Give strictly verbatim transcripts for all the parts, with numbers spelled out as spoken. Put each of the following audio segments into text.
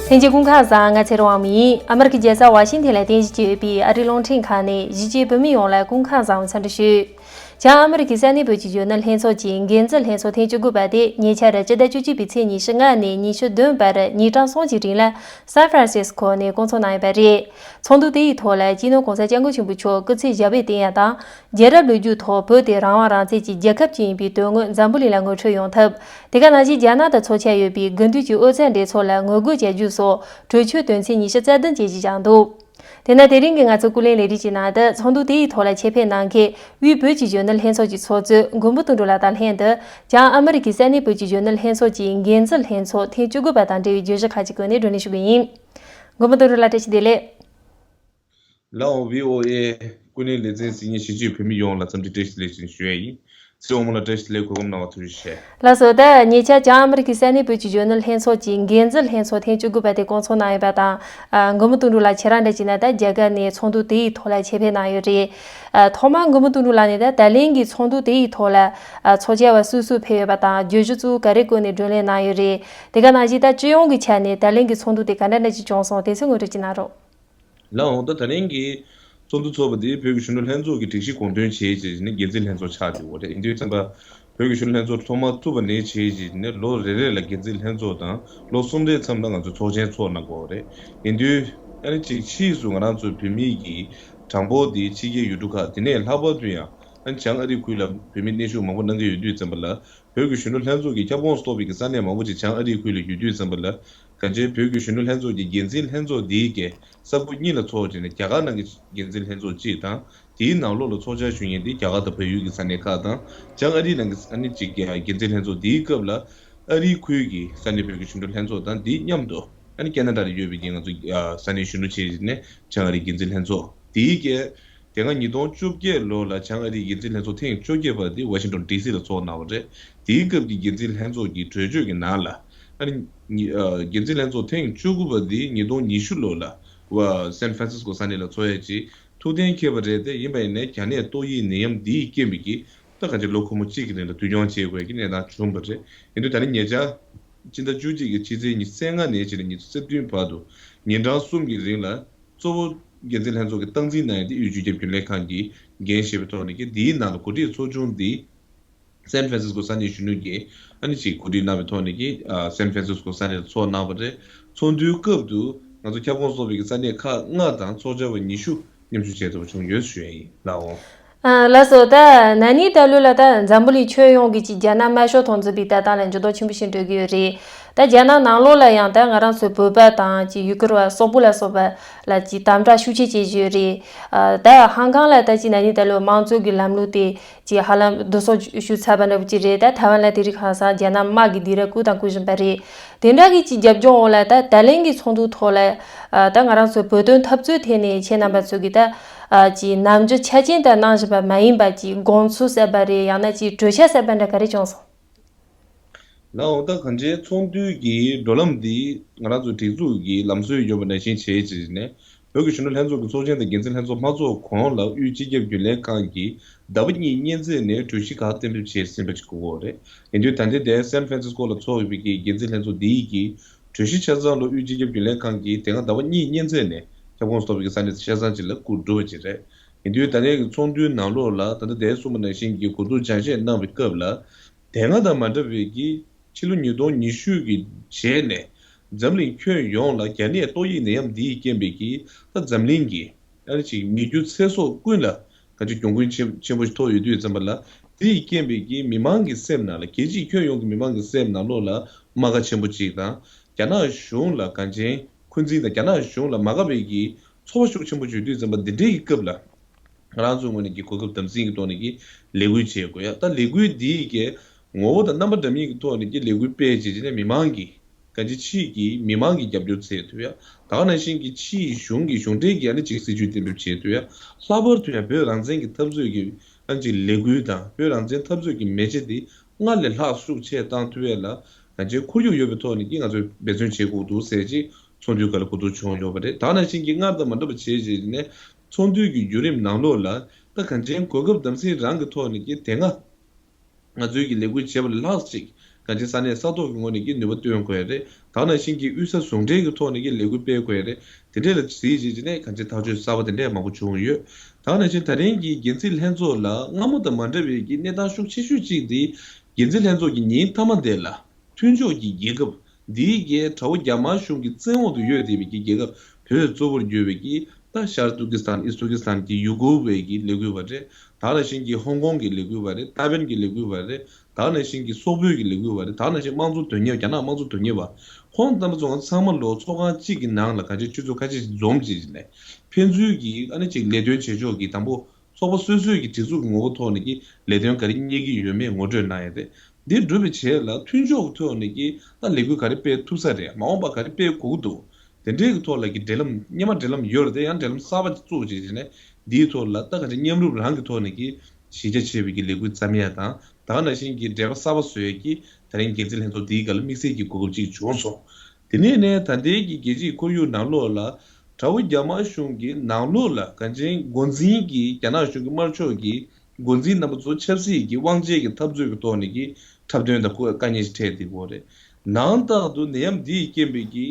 ལྷན་རྒྱས་སྐུ་ཁམས་བཟང་། ང་ཚེ་རིང་དབང་མོ་ཡིན། ཨ་མི་རི་ཀའི་རྒྱལ་ས་ཝ་ཤིང་ཐན་ལ་རྟེན་གཞི་བྱས་ཡོད་པའི་ཨ་རིའི་རླུང་འཕྲིན་ཁང་ནས་གཞིས་བྱེས་བོད་མི་ཡོངས་ལ་སྐུ་ཁམས་བཟང་བའི་འཚམས་འདྲི་ཞུ། བྱང་ཨ་མི་རི་ཀའི་ས་གནས་བོད་ཀྱི་གཞོན་ནུ་ལྷན་ཚོགས་ཀྱི་འགན་འཛིན་ལྷན་ཚོགས་ཐེངས་བཅུ་དགུ་པ་དེ་ཉེ་ཆར་སྤྱི་ཟླ་བཅུ་གཅིག་པའི་ཚེས་ཉི་ཤུ་ལྔ་ནས་ཉི་ཤུ་བདུན་བར་ཉིན་གྲངས་གསུམ་གྱི་རིང་ལ་སན་ཧྥ་རན་སིས་ཀོ་ནས་བསྐོང་ཚོགས་གནང་ཡོད་པ་རེད། ཚོགས་འདུ་དེའི་ཐོག་ལ་སྤྱི་ནོར་༸གོང་ས་༸སྐྱབས་མགོན་ཆེན་པོ་མཆོག་སྐུ་ཚེ་ཞབས་པད་བརྟན་ཡ་དང་། རྒྱལ་རབས་ལོ་རྒྱུས་ཐོག་བོད་དེ་རང་དབང་རང་བཙན་གྱི་རྒྱལ་ཁབ་ཅིག་ཡིན་པའི་དོན་དངོས་འཛམ་བུ་གླིང་ལ་ངོ་འཕྲོད་ཡོང་ཐབས། དེ་ག་ནང་བཞིན་རྒྱ་ནག་དང་ཚོགས་འཆར་ཡོད་པའི་དགུན་དུས་ཀྱི་ཨོ་རྩལ་འགྲན་ཚོགས་ལ་ངོ་རྒོལ་བྱ་རྒྱུ་སོགས་གྲོས་ཆོད་དོན་ཚན་ཉི་ཤུ་རྩ་བདུན་བཅས་ཀྱི་བཞག་འདུག་དེ་ན་དེ་རིང་གི་ང་ཚོའི་སྐུ་ལས་ལས་རིམ་གྱི་ནང་དུ་ཚོགས་འདུ་དེའི་ཐོག་ལ་ཆེད་ཕེབས་གནང་མཁན་དབུས་བོད་ཀྱི་གཞོན་ནུ་ལྷན་ཚོགས་ཀྱི་ཚོགས་གཙོ་མགོན་པོ་དོན་གྲུབ་ལགས་དང་ལྷན་དུ་བྱང་ཨ་མི་རི་ཀའི་ས་གནས་བོད་ཀྱི་གཞོན་ནུ་ལྷན་ཚོགས་ཀྱི་འགན་འཛིན་ལྷན་ཚོགས་ཐེངས་བཅུ་དགུ་པ་དང་འབྲེལ་བའི་བརྗོད་གཞི་ཁག་ཅིག་སྐོར་ནས་བགྲོ་གླེང་ཞུ་གི་ཡིན། མགོན་པོ་དོན་གྲུབ་ལགས་བཀྲ་ཤིས་བདེ་ལེགས། ལའོ། བྷི་ཨོ་ཨེ་ཀུན་གླེང་ལེ་ཚན་གཟིགས་མཁན་གཞིས་བྱེས་བོད་མི་ཡོངས་ལ་འཚམས་འདྲི་བཀྲ་ཤིས་བདེ་ལེགས་ཞུ་ཡས་ཡིན། ཚེ་དབང་མོ་ལ་བཀྲ་ཤིས་བདེ་ལེགས། གོ་སྐབས་གནང་བར་ཐུགས་རྗེ་ཆེ། ལགས་སོ། ད་ཉེ་ཆར་བྱང་ཨ་མི་རི་ཀའི་ས་གནས་བོད་ཀྱི་གཞོན་ནུ་ལྷན་ཚོགས་ཀྱི་འགན་འཛིན་ལྷན་ཚོགས་ཐེངས་བཅུ་དགུ་པ་དེ་བསྐོང་ཚོགས་གནང་ཡོད་པ་དང་། ཨ། མགོན་པོ་དོན་གྲུབ་ལགས་ཁྱེད་རང་འདྲ་བྱས་ན་ད་རྒྱ་གར་ནས་ཚོགས་འདུ་དེའི་ཐོག་ལ་ཆེད་ཕེབས་གནང་ཡོད་རེད། ཨ། ཐོག་མར་མགོན་པོ་དོན་གྲུབ་ལགས་ནས་ད་ད་ལན་གྱི་ཚོགས་འདུ་དེའི་ཐོག་ལ། ཨ། ཚོགས་བཅར་བ་སུ་སུ་ཕེབས་ཡོད་པ་དང་བརྗོད་གཞི་གཙོ་བོ་ག་རེ་བཀོད་ནས་བགྲོ་གླེང་གནང་ཡོད་རེད། དེ་ག་ནང་བཞིན་ད་སྤྱི་ཡོངས་ཀྱི་ཆ་ནས་ད་ལན་གྱི་ཚོགས་འདུ་དེ་ག་འདྲ་འདྲ་ཅིག་བྱུང་སོང་། དེ་ཚོ་ངོ་སྤྲོད་ཅིག་གནང་རོགས། ལའོ། ད་ད་རིང་གི་ཚོགས་འདུ་ཚོགས་པ་དེ་བོད་ཀྱི་གཞོན་ནུ་ལྷན་ཚོགས་ཀྱི་སྒྲིག་གཞི་དགོངས་དོན་བྱས་རྗེས་ནས་འགན་འཛིན་ལྷན་ཚོགས་ཆགས་བསྡད་ཡོད་རེད། ཡིན་དུས་ཙམ་པ་བོད་ཀྱི་གཞོན་ནུ་ལྷན་ཚོགས་ཐོག་མར་བཙུགས་པ་ནས་བྱས་རྗེས་ནས་ལོ་རེ་རེ་ལ་འགན་འཛིན་ལྷན་ཚོགས་དང་ལོ་གསུམ་རེའི་མཚམས་ལ་ང་ཚོ་ཚོགས་ཆེན་ཚོགས་གནང་གི་ཡོད་རེད། ཡིན་དུས་ཨ་ནི་གཅིག་ཕྱིས་སུ་ང་རང་ཚོའི་བོད་མི་གི་གྲངས་འབོར་དེ་ཕྱི་རྒྱལ་ཡུལ་གྲུ་ཁག་དེ་ནས་ལྷག་པར་དུ་ཡང་ཨ་ནི་བྱང་ཨ་རི་ཁུལ་ལ་བོད་མི་གནས་བཞུགས་མང་པོ་གནང་གི་ཡོད་དུས་ཙམ་པ་ལ་བོད་ཀྱི་གཞོན་ནུ་ལྷན་ཚོགས་ཀྱི་ཁྱབ་ཁོངས་སུ་གཏོགས་པའི་ས་གནས་མང་པོ་ཅིག་བྱང་ཨ་རིའི་ཁུལ་ལ་ཡོད་དུས་ཙམ་པ་ལ། གང་ཅི་བོད་ཀྱི་གཞོན་ནུ་ལྷན་ཚོགས་ཀྱི་འགན་འཛིན་ལྷན་ཚོགས་འདིའི་གི་ས་ཁུལ་གཉིས་ལ་ཚོགས་བྱས་ནས་རྒྱ་གར་ནང་གི་འགན་འཛིན་ལྷན་ཚོགས་གཅིག་དང་། དེའི་ནང་ལོགས་ལ་ཚོགས་བཅར་ཞུ་མཁན་དེ་རྒྱ་གར་དང་བལ་ཡུལ་གྱི་ས་གནས་ཁག་དང་། བྱང་ཨ་རི་ནང་གི་ཨ་ནི་གཅིག་གི་འགན་འཛིན་ལྷན་ཚོགས་འདིའི་སྐབས་ལ་ཨ་རིའི་ཁུལ་གྱི་ས་གནས་བོད་ཀྱི་གཞོན་ནུ་ལྷན་ཚོགས་དང་དེའི་མཉམ་དུ་ཨ་ནི་ཁེ་ན་ཌ་ལ་ཡོད་པའི་གི་ང་ཚོ་ས་གནས་གཞོན་ནུ་བྱས་ནས་བྱང་ཨ་རིའི་འགན་འཛིན་ལྷན་ཚོགས་དེའི་གི། དེ་སྔ་ཉིས་སྟོང་བཅོ་བརྒྱད་ལོ་ལ་བྱང་ཨ་རིའི་འགན་འཛིན་ལྷན་ཚོགས་ཐེངས་བཅོ་བརྒྱད་པ་དེ་ཝ་ཤིང་ཊོན་ཌི་སི་ལ་ཚོགས་གནང་བ་རེད། དེའི་སྐབས་ཀྱི་འགན་འཛིན་ལྷན་ཚོགས་ཀྱི་གྲོས་ཆོད་ཀྱི་ནང་ལ་ཨ་ནི་ཉི་ཨ་འགན་འཛིན་ལྷན་ཚོགས་ཐེངས་བཅུ་དགུ་པ་དེ་ཉིས་སྟོང་ཉི་ཤུ་ལོ་ལ་ཝ་སན་ཧྥ་རན་སིས་ཀོ་ས་གནས་ལ་ཚོགས་ཡས་ཀྱི་ཐུགས་གཏན་འཁེལ་བ་རེད་དེ། ཡིན་པ་ཡིན་ནའི་རྒྱ་ནད་ཏོག་དབྱིབས་ནད་ཡམས་འདིའི་རྐྱེན་པས་ཀྱི་ད་གང་ཅི་ལོ་འཁོར་མོ་གཅིག་གི་རིང་ལ་དུས་འགྱངས་བྱེད་དགོས་ཀྱི་གནས་སྟངས་བྱུང་བ་རེད། ཡིན་དུས་ད་ནི་ཉེ་ཆར་ཕྱི་ཟླ་བཅུ་གཅིག་གི་ཕྱི་ཚེས་ཉི་ཤུ་རྩ་ལྔ་ནས་བྱས་ནས་ཉི་ཤུ་རྩ་བདུན་བར་དུ་ཉིན་གྲངས་གསུམ་གྱི་རིང་ལ། གཙོ་བོ་འགན་འཛིན་ལྷན་ཚོགས་ཀྱིས་སྟངས་འཛིན་གནང་ཡ་དེ་དབུས་སྤྱི་ཁྱབ་རྒྱུན་ལས་ཁང་གིས་འགན་བཞེས་པའི་ཐོག་ནས་ཀྱི་འདིའི་ནང་ལ་གོ་སྒྲིག་ཚོགས་ཆུང་འདི་སན་ཧྥ་རན་སིས་ཀོ་ས་གནས་གཞོན་ནུ་གིས་ཨ་ནི་ཅིག་གོ་སྒྲིག་གནང་བའི་ཐོག་ནས་ཀྱི་ཨ་སན་ཧྥ་རན་སིས་ཀོ་ས་གནས་ལ་ཚོགས་གནང་བ་རེད། ཚོགས་འདུའི་སྐབས་སུ་ང་ཚོ་ཁྱབ་ཁོངས་སུ་གཏོགས་པའི་ས་གནས་ཁག་ལྔ་དང་ཚོགས་བཅར་བ་ཉི་ཤུ་མཉམ་ཞུགས་བྱས་ཐུབ་པ་བྱུང་ཡོད་ཞུ་ཡ་ཡིན་ལགས་འོང་། ཨ། ལགས་སོ། ད་ན་ནིང་ད་ལོ་ལ་ད་འཛམ་བུ་གླིང་ཁྱོན་ཡོངས་ཀྱི་ཅིག་རྒྱ་ནག་དམར་ཤོག་དང་འཛིན་པའི་ལྟ་སྟངས་ལ་འགྱུར་ལྡོག་ཆེན་པོ་ཞིག་འགྲོ་གི་ཡོད་རེད། ད་རྒྱ་ནག་ནང་ལོགས་ལ་ཡང་ད་ང་རང་ཚོའི་བོད་པ་དང་ཅིག་ཡུ་གུར་བ་སོག་པོ་ལ་སོགས་པ་ལ་ཅིག་དམ་དྲག་ཤུགས་ཆེ་བྱེད་བཞིན་ཡོད་རེད། ཨ། ད་ཧང་ཀང་ལ་ད་ཅིག་ན་ནིང་ད་ལོ་མང་གཙོ་གི་ལམ་ལུགས་དེ་ཅིག་ཧ་ལམ་བསྡུ་གསོག་ཞུ་ཚར་བ་འདྲ་པོ་ཅིག་རེད། ད་ཐའེ་ཝན་ལ་དེ་རིང་ཁ་སང་རྒྱ་ནག་དམག་གིས་སྡིགས་ར་བསྐུལ་དང་བསྐུལ་བཞིན་པ་རེད། དེ་འདྲ་གི་ཅིག་རྒྱབ་ལྗོངས་འོག་ལ་ད་ད་ལན་གྱི་ཚོགས་འདུའི་ཐོག་ལ། ཨ། ད་ང་རང་ཚོ་བོད་དོན་འཐབ་རྩོད་ཐད་ནས་ཁྱེད་རྣམ་པ་ཚོ་གིས་ད། ཨ། ཅིག་ནམ་རྒྱུན་ཆ་རྐྱེན་ལྟར་གནང་བཞིན་པ་མ་ཡིན་པ་ཅིག་དགོངས་ཚུལ་གསར་པ་རེད། ཡང་ན་ཅིག་གྲོས་འཆར་གསར་པ་འདྲ་ག་རེ་བྱུང་སོང་། ལགས་འོང་། ད་གང་ཅིའི་ཚོགས་འདུའི་གི་འགྲོ་ལམ་འདི་ང་རང་ཚོ་སྒྲིག་འཛུགས་ཀྱི་ལམ་སྲོལ་ཡོད་པ་ནང་བཞིན་བྱས་བྱས་ནས། བོད་ཀྱི་གཞོན་ནུ་ལྷན་ཚོགས་ཀྱི་ཚོགས་ཆེན་དང་འགན་འཛིན་ལྷན་ཚོགས་མ་ཚོགས་གོང་ལ་དབུས་སྤྱི་ཁྱབ་རྒྱུན་ལས་ཁང་གིས་ཟླ་བ་གཉིས་གཉན་ཚད་ནས་གྲོས་གཞི་ཁག་གཏན་འབེབས་བྱས་ཟིན་པ་ཅིག་གོ་གོ་རེད། ཡིན་དུས་ད་ལྟའི་དེ་སན་ཧྥ་རན་སིས་ཀོ་ལ་ཚོགས་ཡོད་པའི་གི་འགན་འཛིན་ལྷན་ཚོགས་འདིའི་གི་གྲོས་གཞི་ཆ་ཚང་ལོ་དབུས་སྤྱི་ཁྱབ་རྒྱུན་ལས་ཁང་གིས་དེ་སྔ་ཟླ་བ་གཉིས་གཉན་ཚད་ནས་ཁྱབ་ཁོངས་སུ་གཏོགས་པའི་གི་ས་གནས་ཆ་ཚང་ཅིག་ལ་བསྐུར་གྲུབ་པ་ཅིག་རེད། ཡིན་དུས་ད་ལྟའི་གི་ཚོགས་འདུའི་ནང་ལོགས་ལ་ད་ལྟ་དེ་གསུངས་པ་ནང་བཞིན་གྱི་གོ་བསྡུར་སྦྱང་བཤད་གནང་བའི་སྐབས་ལ། དེ་སྔ་དང་མ་འདྲ་བའི་གི་ཕྱི་ལོ་ཉིས་སྟོང་ཉི་ཤུ་གི་རྗེས་ནས་འཛམ་གླིང་ཁྱོན་ཡོངས་ལ་རྒྱ་ནད་ཏོག་དབྱིབས་ནད་ཡམས་འདིའི་རྐྱེན་པས་ཀྱི་ད་འཛམ་གླིང་གི་ཨ་ནི་ཅིག་མི་རྒྱུ་ཚེ་སྲོག་ཀུན་ལ་ག་ཅིག་གྱོང་གུན་ཆེ་ཆེན་པོ་ཞིག་ཐོགས་ཡོད་དུས་ཙམ་པ་ལ། དེའི་རྐྱེན་པས་ཀྱི་མི་མང་གི་སེམས་ནང་ལ་རྒྱལ་སྤྱིའི་ཁྱོན་ཡོངས་ཀྱི་མི་མང་གི་སེམས་ནང་ལོགས་ལ་རྨ་ཁ་ཆེན་པོ་ཅིག་དང་། རྒྱ་ནག་གཞུང་ལ་གང་ཅན་འཁོན་འཛིན་དང་རྒྱ་ནག་གཞུང་ལ་མ་དགའ་བའི་གི་ཚོར་བ་ཤུགས་ཆེན་པོ་ཡོད་དུས་ཙམ་པ་འདི་འདྲའི་གི་སྐབས་ལ། ང་རང་ཚོའི་ངོས་ནས་ཀྱི་གོ་སྐབས་དམ་འཛིན་གྱི་ཐོག་ནས་ཀྱི་ལས་འགུལ་བྱེད་དགོས་ཡ། ད་ལས་འགུལ་འདིའི་ཀྱི་ངོ་བོ་དང་རྣམ་པ་འདྲ་མིན་གྱི་ཐོག་ནས་ཀྱི་ལས་འགུལ་སྤེལ་བྱས་བྱས་ནས་མི་མང་གི་གང་ཅི་ཕྱིས་ཀྱི་མི་མང་གི་རྒྱབ་སྐྱོར་བྱེད་ཐུབ་ཡ། ད་ག་ནང་བཞིན་གྱི་ཕྱིའི་གཞུང་གི་གཞུང་འབྲེལ་གྱི་ཨ་ནི་ཅིག་སྲིད་ཇུས་གཏན་འབེབས་བྱེད་ཐུབ་ཡ། ལྷག་པར་དུ་ཡང་བོད་རང་བཙན་གྱི་འཐབ་རྩོད་ཀྱི་ཨ་ནི་ཅིག་ལས་འགུལ་དང་བོད་རང་བཙན་འཐབ་རྩོད་ཀྱི་མེ་ལྕེ་དེ་སྔར་ལས་ལྷག་ཤུགས་ཆེ་བཏང་ཐུབ་ཡ་ལ། ང་ཚོའི་ཁོར་ཡུག་ཡོད་པའི་ཐོག་ནས་ཀྱི་ང་ཚོས་འབད་བརྩོན་བྱེད་དགོས་འདུག་ཟེར་ཅིག་ཚོགས་འདུའི་སྐབས་ལ་གོ་བསྡུར་བྱུང་ཡོད་པ་རེད། ད་ནང་བཞིན་གྱི་སྔར་དང་མ་འདྲ་བ་བྱས་བྱས་ནས་ཚོགས་འདུའི་གི་བརྒྱུད་རིམ་ནང་ལོགས་ལ་ད་གང་ཅན་གོ་སྐབས་དམ་འཛིན་རང་གི་ཐོག་ནས་ཀྱི་དེ་སྔ་ང་ཚོའི་གི་ལས་འགུལ་བྱས་པ་ལ་ལྷག་ཅིག་ གང་ཅི་ས་གནས་ས་ཐོག་གི་ངོས་ནས་ཀྱི་ནུས་པ་བཏོན་དགོས་རེད། ད་ག་ནང་བཞིན་གྱི་དབུས་ས་ཟུང་འབྲེལ་གྱི་ཐོག་ནས་ཀྱི་ལས་འགུལ་སྤེལ་དགོས་རེད། དེ་འདྲས་ལ་གཟིགས་བྱས་ཀྱི་ནས་གང་ཅི་ཐག་གཅོད་གསར་པ་དེ་འདྲས་མང་པོ་བྱུང་ཡོད། ད་ག་ནང་བཞིན་ད་རིང་གི་འགན་འཛིན་ལྷན་ཚོགས་ལ་སྔ་མོ་དང་མ་འདྲ་བའི་གི་གནས་སྟངས་ཤུགས་ཆེ་ཤོས་གཅིག་དེ། འགན་འཛིན་ལྷན་ཚོགས་ཀྱི་ཉིན་མཐའ་མ་དེ་ལ། མཐུན་ཕྱོགས་ཀྱི་རྒྱལ་ཁབ་འདིའི་གི་དགྲ་བོ་རྒྱ་དམར་གཞུང་གི་བཙན་འོག་ཏུ་ཡོད་བསྡད་པའི་གི་རྒྱལ་ཁབ་བོད་གཙོ་བོར་གྱུར་བའི་གི་ད་ཤར་ཏུར་ཀི་སི་ཐན། ཨིསྟ་ཏུར་ཀི་སི་ཐན་གྱི་ཡུ་གུར་བའི་གི་ལས་འགུལ་བ་རེད། ད་ག་ནང་བཞིན་གྱི་ཧོང་ཀོང་གི་ལས་འགུལ་བ་རེད། ཏའེ་ཝན་གྱི་ལས་འགུལ་བ་རེད། ད་ག་ནང་བཞིན་གྱི་སོག་པོའི་གི་ལས་འགུལ་བ་རེད། ད་ག་ནང་བཞིན་དམངས་གཙོ་དོན་གཉེར། རྒྱ་ནག་དམངས་གཙོ་དོན་གཉེར་བ། ཁོང་རྣམ་པ་ཚོ་ཚང་མ་ལོ་ཚོགས་ཁང་གཅིག་གི་ནང་ལ་གང་ཅི་ཆུ་ཚོད་ཁ་ཤས་ཤིག་འཛོམས་བྱས་ནས་ཕན་ཚུན་གྱི་ཨ་ནི་ཅིག་ལས་དོན་བྱེད་ཕྱོགས་ཀྱི་དང་པོ། ཚོགས་པ་སོ་སོའི་གི་སྒྲིག་འཛུགས་ཀྱི་ངོ་བོ་ཐོག་ནས་ཀྱི་ལས་དོན་ག་རེ་གཉེར་གྱི་ཡོད་མེད་ངོ་སྤྲོད་གནང་ཡ་རེད། འདི་སྒྲུབ་པའི་ཆེད་ལ་མཐུན་ཕྱོགས་ཀྱི་ཐོག་ནས་ཀྱི་ད་ལས་འགུལ་ག་རེ་སྤེལ་ཐུབ་ས་རེད། མ་འོངས་པ་ག་རེ་སྤེལ་དགོས་ཀྱི་འདུག་དེ་འདྲའི་གི་ཐོག་ལ་ཀྱི་འབྲེལ་ལམ། སྔོན་མ་འབྲེལ་ལམ་ཡོད་རེད་དེ། ཡང་འབྲེལ་ལམ་གསར་པ་བཙུགས་བྱས་བྱས་ནས་འདིའི་ཐོག་ལ་ད་ག་ཅིག་མཉམ་རུབ་རང་གི་ཐོག་ནས་ཀྱི་གཞི་རྒྱ་ཆེ་བའི་གི་ལས་འགུལ་བརྩམ་ཡ་དང་། ད་ག་ནང་བཞིན་གྱི་འབྲེལ་བ་གསར་པ་བཟོ་ཡ་གི་ད་རིང་འགན་འཛིན་ལྷན་ཚོགས་འདིའི་སྒང་ལ་དམིགས་བསལ་གྱི་གོ་སྐབས་ཅིག་བྱུང་སོང་། དེ་ནས་ནས་ད་ལྟའི་གི་རྒྱལ་སྤྱིའི་ཁོར་ཡུག་ནང་ལོགས་ལ། དགྲ་བོ་རྒྱ་དམར་གཞུང་གི་ནང་ལོགས་ལ་གང་ཅི་འགོ་འཛིན་གྱི་རྒྱ་ནག་གཞུང་གི་དམར་ཕྱོགས་ཀྱི་འགོ་འཛིན་རྣམ་པ་ཚོ་ཆབ་སྲིད་ཀྱི་དབང་ཆའི་གི་འཐབ་རྩོད་ཀྱི་ཐོག་ནས་ཀྱི་འཁྲབ་སྟོན་དང་དཀའ་ངལ་ཞིག་འཕྲད་བསྡད་ཡོད་རེད། ནང་རྟག་ཏུ་ནད་ཡམས་འདིས་རྐྱེན་པས་ཀྱི་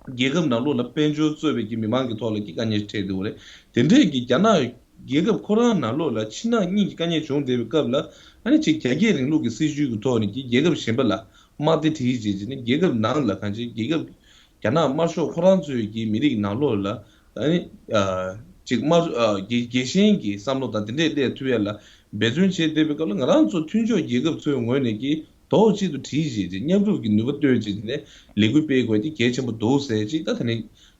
རྒྱལ་ཁབ་ནང་ལོགས་ལ་དཔལ་འབྱོར་གཙོས་པའི་གི་མི་མང་གི་ཐོག་ལ་ཀྱི་དཀའ་ངལ་ཞིག་འཕྲད་བསྡད་ཡོད་རེད། དེ་འདྲས་ཀྱི་རྒྱ་ནག་རྒྱལ་ཁབ་ཁོ་རང་ནང་ལོགས་ལ་ཕྱི་ནང་གཉིས་ཀྱི་དཀའ་ངལ་བྱུང་བསྡད་པའི་སྐབས་ལ། ཨ་ནི་ཅིག་རྒྱ་སྐྱེད་རིང་ལུགས་ཀྱི་སྲིད་བྱུས་ཀྱི་ཐོག་ནས་ཀྱི་རྒྱལ་ཁབ་གཞན་པ་ལ་དམག་སྡེ་སྒྲིག་བྱས་བྱས་ནས་རྒྱལ་ཁབ་ནང་ལ་གང་ཅི་རྒྱལ་ཁབ་རྒྱ་ནག་དམར་ཤོག་ཁོ་རང་ཚོའི་གི་མི་རིགས་ནང་ལོགས་ལ་ཨ་ནི་ཨ་ཅིག་དམར་ཨ་རྒྱལ་རྒྱལ་ཞེན་གྱི་བསམ་བློ་དང་དེ་འདྲས་སླེབས་ཐུབ་ཡ་ལ་འབད་བརྩོན་བྱས་བསྡད་པའི་སྐབས་ལ། ང་རང་ཚོ་མཐུན་ཕྱོགས་རྒྱལ་ཁབ་ཚོའི་ངོས་ནས་ཀྱི་རྡོག་གཅིག་ཏུ་སྒྲིལ་བྱས་ཏེ་མཉམ་རུབ་ཀྱི་ནུས་པ་བཏོན་བྱས་ནས་ལས་འགུལ་སྤེལ་དགོས་དེ་གལ་ཆེན་པོ་འདུག་ཟེར་ཅིག་ད་ད་ནི་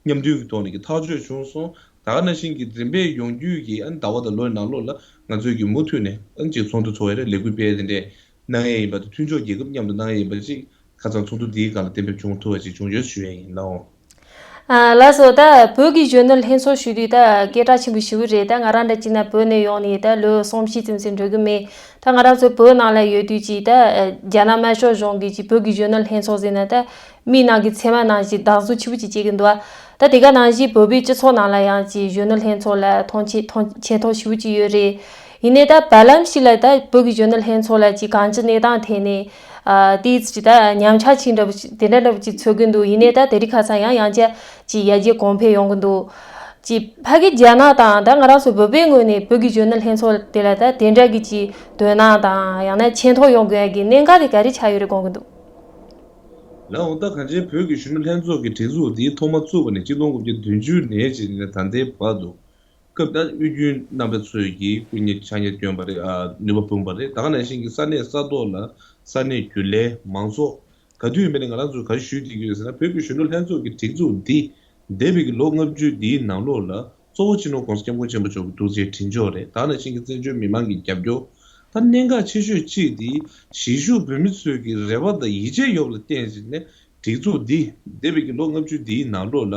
མཉམ་མཐུན་གྱི་ཐོག་ནས་ཀྱི་ཐག་གཅོད་བྱུང་སོང་། ད་ག་ནང་བཞིན་གྱི་འཛིན་པའི་ཡོང་རྒྱུའི་གི་ཨ་ནི་ཟླ་བ་དང་ལོའི་ནང་ལོགས་ལ་ང་ཚོས་ཀྱི་མུ་མཐུད་ནས་ཨ་ནི་ཅིག་ཚོགས་འདུ་ཚོགས་ཡ་རེད། ལས་འགུལ་སྤེལ་དེ་འདྲས་གནང་ཡས་ཡིན་པ་དང་། མཐུན་ཕྱོགས་རྒྱལ་ཁབ་མཉམ་དུ་གནང་ཡས་ཡིན་པ་ཅིག་ཁ་སང་ཚོགས་འདུ་འདིའི་སྒང་ལ་གཏན་འབེབས་བྱུང་ཐུབ་པ་ཅིག་བྱུང་ཡོད་ཞུ་ཡས་ཡིན་ལགས། ཨ་ལགས་སོ། ད་བོད་ཀྱི་གཞོན་ནུ་ལྷན་ཚོགས་ཞུ་དུས་ད་སྐད་གྲགས་ཆེན་པོ་ཞེ་པོ་རེད། ད་ང་རང་འདྲ་བྱས་ན་བོད་ནས་ཡོང་ནས་ད་ལོ་གསུམ་བཞི་ཙམ་ཟིན་འགྲོ་གི་མེད། ད་ང་རང་ཚོ་བོད་ནང་ལ་ཡོད་དུས་ཀྱི་ད་རྒྱ་ནག་དམར་ཤོག་གཞུང་གིས་ཀྱི་བོད་ཀྱི་གཞོན་ནུ་ལྷན་ཚོགས་ཟེར་ན་ད་མིག་ནང་གི་ཚེར་མ་ནང་བཞིན་བདག་བཟུང་ཆེན་པོ་ཅིག་བྱེད་ཀྱི་འདུག་ད་དེ་ག་ནང་བཞིན་བོད་པའི་སྤྱི་ཚོགས་ནང་ལ་ཡང་ཀྱི་གཞོན་ནུ་ལྷན་ཚོགས་ལ་མཐོང་ཆེན་མཐོང་ཆེ་མཐོང་ཞེ་པོ་ཅིག་ཡོད་རེད། ཡིན་ནའི་ད་བར་ལམ་ཞིག་ལ་ད་བོད་ཀྱི་གཞོན་ནུ་ལྷན་ཚོགས་ལ་ཅིག་གང་ཅི་གནས་སྟངས་ཐད་ནས་ཨ་ཏིས་ཅིག་ད་ཉམས་ཆག་ཅིག་འདྲ་པོ་ཅིག་དེ་འདྲ་འདྲ་པོ་ཅིག་ཚོར་གྱི་འདུག་ཡིན་ནའི་ད་དེ་རིང་ཁ་སང་ཡང་ཡང་བསྐྱར་ཅིག་ཡར་རྒྱས་གོང་འཕེལ་ཡོང་གི་འདུག་ཅིག་ཕ་གི་རྒྱ་ནག་དང་ད་ང་རང་ཚོ་བོད་པའི་ངོས་ནས་བོད་ཀྱི་གཞོན་ནུ་ལྷན་ཚོགས་དེ་ལ་ད་དེ་འདྲ་གི་ཅིག་དོ་སྣང་དང་ཡང་ན་ཆེ་མཐོང་ཡོང་དགོས་ཡ་གི་གནད་འགག་དེ་ག་རེ་ཆགས་ཡོད་རེད་དགོངས་ཀྱི་འདུག་ལགས་འོ། ད་གང་ཅི་བོད་ཀྱི་གཞོན་ནུ་ལྷན་ཚོགས་ཀྱི་སྒྲིག་འཛུགས་འདི་ཐོག་མ་བཙུགས་པ་ནས་གཅིག་སྟོང་དགུ་བརྒྱ་བདུན་ཅུ་ནས་བྱས་ནས་ད་ལྟའི་བར་དུ། སྐབས་དེར་དབུས་རྒྱུན་རྣམ་པ་ཚོས་ཀྱིས་སྐུ་ཉིད་ཕྱག་གཉེར་བསྐྱོན་པ་རེད། ཨ་ནུས་པ་འབུལ་བ་རེད། ད་ག་ནང་བཞིན་གྱི་ས་གནས་ས་ཐོག་ལ་ས་གནས་རྒྱུན་ལས་མང་ཚོགས་ག་དུས་ཡིན་པ་ནས་ང་རང་ཚོས་ག་རེ་ཞུས་བསྡད་ཀྱི་ཡོད་ཟེར་ན། བོད་ཀྱི་གཞོན་ནུ་ལྷན་ཚོགས་ཀྱི་སྒྲིག་འཛུགས་འདི་འདས་པའི་གི་ལོ་ལྔ་བཅུ་འདིའི་ནང་ལོགས་ལ་གཙོ་བོ་སྤྱི་ནོར་༸གོང་ས་༸སྐྱབས་མགོན་ཆེན་པོ་མཆོག་གི་ཐུགས་རྗེ་དྲིན་ཆེན་རེད། ད་ག་ནང་བཞིན་གྱི་བཙན་བྱོལ་མི་མང་གི་རྒྱབ་སྐྱོར། ད་གནད་འགག་ཆེ་ཤོས་གཅིག་འདི་གཞིས་བཞུགས་བོད་མི་ཚོས་ཀྱི་རེ་བ་དང་ཡིད་ཆེས་ཡོད་པ་ལ་བརྟེན་བྱས་ནས་སྒྲིག་འཛུགས་འདི་འདས་པའི་གི་ལོ་ལྔ་བཅུ་འདིའི་ནང་ལོགས་ལ་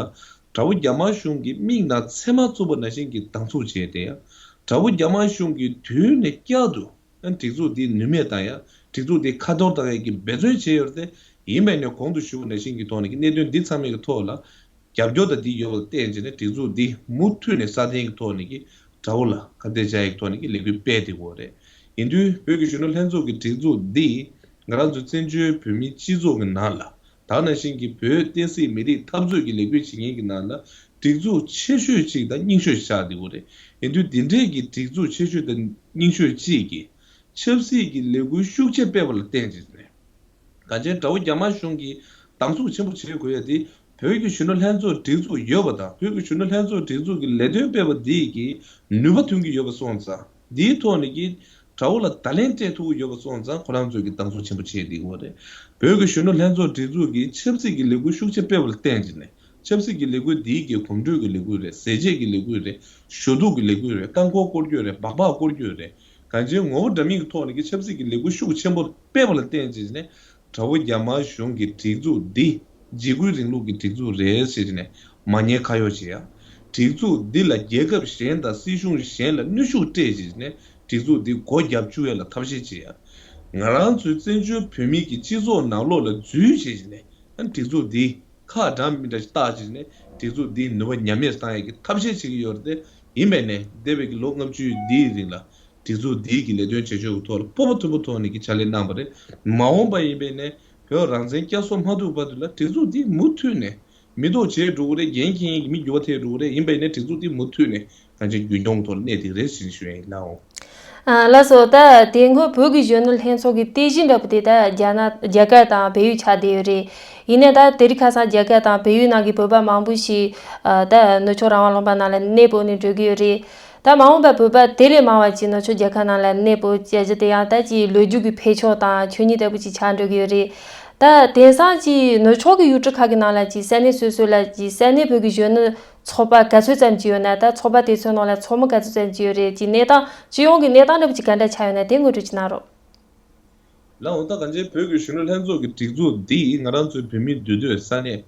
དགྲ་བོ་རྒྱ་དམར་གཞུང་གི་མིག་ནང་ཚེར་མ་བཙུགས་པ་ནང་བཞིན་གྱི་སྡང་ཟུག་བྱས་ཏེ། ཡང་དགྲ་བོ་རྒྱ་དམར་གཞུང་གིས་དུས་ནས་བསྐྱར་དུ་སྒྲིག་འཛུགས་འདི་ནུས་མེད་བཏང་ཡ། སྒྲིག་འཛུགས་འདི་ཁ་འཐོར་བཏང་ཡ་གི་འབད་བརྩོན་བྱས་ཡོད་རེད་དེ། ཡིན་པས་ནས་གོང་དུ་ཞུས་པ་ནང་བཞིན་གྱི་ཐོག་ནས་ཀྱི་གནད་དོན་འདི་ཚང་མའི་གི་ཐོག་ལ་རྒྱབ་སྐྱོར་དང་འདི་ཡོད་པ་ལ་བརྟེན་བྱས་ནས་སྒྲིག་འཛུགས་འདི་མུ་མཐུད་ནས་སྲ་བརྟན་གྱི་ཐོག་ནས་ཀྱི་དགྲ་བོ་ལ་ཁ་གཏད་བཅག་ཡ་གི་ཐོག་ནས་ཀྱི་ལས་འགུལ་སྤེལ་བསྡད་ཡོད་རེད། ཡིན་དུས་བོད་ཀྱི་གཞོན་ནུ་ལྷན་ཚོགས་ཀྱི་སྒྲིག་འཛུགས་འདི་ང་རང་ཚོ་བཙན་བྱོལ་བོད་མིའི་སྤྱི་ཚོགས་ཀྱི་ནང་ལ། ད་ག་ནང་བཞིན་གྱི་བོད་བསྟན་སྲིད་མི་རིགས་འཐབ་རྩོད་ཀྱི་ལས་འགུལ་བྱེད་མཁན་གྱི་ནང་ལ་སྒྲིག་འཛུགས་ཆེ་ཤོས་གཅིག་དང་རྙིང་ཤོས་ཆགས་བསྡད་ཡོད་རེད། ཡིན་དུས་འདི་འདྲས་ཀྱི་སྒྲིག་འཛུགས་ཆེ་ཤོས་དང་རྙིང་ཤོས་གཅིག་གིས་ཆབ་སྲིད་ཀྱི་ལས་འགུལ་ཤུགས་ཆེ་སྤེལ་བ་ལ་བརྟེན་བྱས་ནས། གང་ཅི་དགྲ་བོ་རྒྱ་དམར་གཞུང་གིས་སྡང་ཟུག་ཆེན་པོ་བྱེད་དགོས་ཡ་དེ། བོད་ཀྱི་གཞོན་ནུ་ལྷན་ཚོགས་སྒྲིག་འཛུགས་ཡོད་པ་དང་། བོད་ཀྱི་གཞོན་ནུ་ལྷན་ཚོགས་སྒྲིག་འཛུགས་ཀྱི་ལས་དོན་སྤེལ་བ་འདི་གིས་ནུས་པ་ཐོན་གྱི་ཡོད་པ་སོང་ཙང་། འདིའི་ཐོག་ནས་ཀྱི་དགྲ་བོ་ལ་བརྡ་ལན་སྤྲད་ཐུབ་ཀྱི་ཡོད་པ་སོང་ཙང་། ཁོ་རང་ཚོས་ཀྱི་སྡང་ཟུག་ཆེན་པོ་བྱས་བསྡད་ཡོད་རེད། བོད་ཀྱི་གཞོན་ནུ་ལྷན་ཚོགས་སྒྲིག་འཛུགས་ཀྱིས་ཆབ་སྲིད་ཀྱི་ལས་འགུལ་ཤུགས་ཆེ་སྤེལ་བ་ལ་བརྟེན་བྱས་ནས། ཆབ་སྲིད་ཀྱི་ལས་འགུལ་འདིའི་གི་གོམ་བགྲོད་ཀྱི་ལས་འགུལ་རེད། ཟས་བཅད་ཀྱི་ལས་འགུལ་རེད། ཞུ་གཏུག་གི་ལས་འགུལ་རེད། རྐང་འཁོར་སྐོར་སྐྱོད་རེད། སྦག་སྦག་སྐོར་སྐྱོད་རེད། གང་ཅིའི་ངོ་བོ་འདྲ་མིན་གྱི་ཐོག་ནས་ཀྱི་ཆབ་སྲིད་ཀྱི་ལས་འགུལ་ཤུགས་ཆེན་པོ་སྤེལ་བ་ལ་བརྟེན་བྱས་ནས། དགྲ་བོ་རྒྱ་དམར་གཞུང་གི་སྒྲིག་འཛུགས་འདི་འཇིགས་སྐུལ་རིང་ལུགས་ཀྱི་སྒྲིག་འཛུགས་རེད་ཟེར་ནས་མ་ཉེས་ཁ་གཡོག་བྱེད་ཡ། སྒྲིག་འཛུགས་འདི་ལ་རྒྱལ་ཁབ་གཞན་དང་སྲིད་གཞུང་གཞན་ལ་གནོན་ཤུགས་སྤྲད་བྱས་ནས་སྒྲིག་འཛུགས་འདི་སྒོ་བརྒྱབ་བཅུག་ཡ་ལ་ཐབས་ཤེས་བྱེད་ཡ། ང་རང་ཚོའི་བཙན་བྱོལ་བོད་མིའི་གི་སྤྱི་ཚོགས་ནང་ལོགས་ལ་འཛུལ་བྱས་ནས་སྒྲིག་འཛུགས་འདི་ཁག་འདྲ་མི་འདྲ་ཞིག་བཏགས་བྱས་ནས་སྒྲིག་འཛུགས་འདིའི་ནུས་པ་ཉམས་དམས་བཏང་ཡ་གི་ཐབས་ཤེས་བྱེད་ཀྱི་ཡོད་རེད་དེ། ཡིན་པས་ནས་འདས་པའི་གི་ལོ་ལྔ་བཅུ་འདིའི་རིང་ལ། སྒྲིག་འཛུགས་འདིའི་གི་ལས་དོན་བྱེད་ཕྱོགས་ཀྱི་ཐོག་ལ་སྤོབས་པ་མཐོན་པོ་ཐོག་ནས་ཀྱི་ཕྱག་ལས་གནང་བ་རེད། མ་འོངས་པ་ཡིན་པས་ནས་བོད་རང་བཙན་བསྐྱར་གསོ་མ་ཐུབ་བར་དུ་ལ་སྒྲིག་འཛུགས་འདི་མུ་མཐུད་ནས་མི་ཐོག་བྱེད་འགྲོ་གི་རེད། འགན་འཁྱེར་མཁན་གྱི་མི་འགྱུར་བ་ཐེབས་འགྲོ་གི་རེད། ཡིན་པས་ནས་སྒྲིག་འཛུགས་འདི་མུ་མཐུད་ནས་གང་ཅི་རྒྱུན་སྐྱོང་གི་ཐོག་ལ་གནས་བསྡད་ཀྱི་རེད་ཞེས་ཞུ་ཡ་ཡིན། ལགས་འོང་། ཨ། ལགས་སོ། ད་དེ་སྔོན་བོད་ཀྱི་གཞོན་ནུ་ལྷན་ཚོགས་ཀྱི་རྟེན་གཞི་འདྲ་པོ་དེ་ད་རྒྱ་ནག་རྒྱ་གར་དང་བལ་ཡུལ་ཆགས་བསྡད་ཡོད་རེད། ཡིན་ནའི་ད་དེ་རིང་ཁ་སང་རྒྱ་གར་དང་བལ་ཡུལ་ནང་གི་བོད་པ་མང་པོ་ཞིག་ཨ། ད་ནུབ་ཕྱོགས་རང་དབང་ལུང་པ་ནང་ལ་གནས་སྤོས་ནས་འགྲོ་གི་ཡོད་རེད། ད་མ་འོངས་པར་བོད་པ་དེ་ལས་མང་བ་ཅིག་ནུབ་ཕྱོགས་རྒྱལ་ཁབ་ནང་ལ་གནས་སྤོ་བྱས་རྗེས་དེ་ཡང་ད་ཅིག་ལོ་རྒྱུས་ཀྱི་འཕེལ་ཕྱོགས་དང་ཆོས་ཉིད་ལྟ་བུ་ཅིག་ཆགས་འགྲོ་གི་ཡོད་རེད། ད་དེང་སང་ཅིག་ནུབ་ཕྱོགས་ཀྱི་ཡུལ་གྲུ་ཁག་གི་ནང་ལ་ཅིག་ས་གནས་སོ་སོ་ལ་ཅིག་ས་གནས་བོད་ཀྱི་གཞོན་ནུ་ཚོགས་པ་ག་ཚོད་ཙམ་ཅིག་ཡོད་ན། ད་ཚོགས་པ་དེ་ཚོའི་ནང་ལ་ཚོགས་མི་ག་ཚོད་ཙམ་ཅིག་ཡོད་རེད། ཅིག་གནས་སྟངས་སྤྱི་ཡོངས་ཀྱི་གནས་སྟངས་འདྲ་པོ་ཅིག་ག་འདྲ་ཆགས་ཡོད་ན་དེ་ངོ་སྤྲོད་ཅིག་གནང་རོགས། ལགས་འོང་། ད་གང་ཅི་བོད་ཀྱི་གཞོན་ནུ་ལྷན་ཚོགས་ཀྱི་སྒྲིག་འཛུགས་འདིས་ང་རང་ཚོའི་བོད་མི་འདུས་སྡོད་ས་གནས་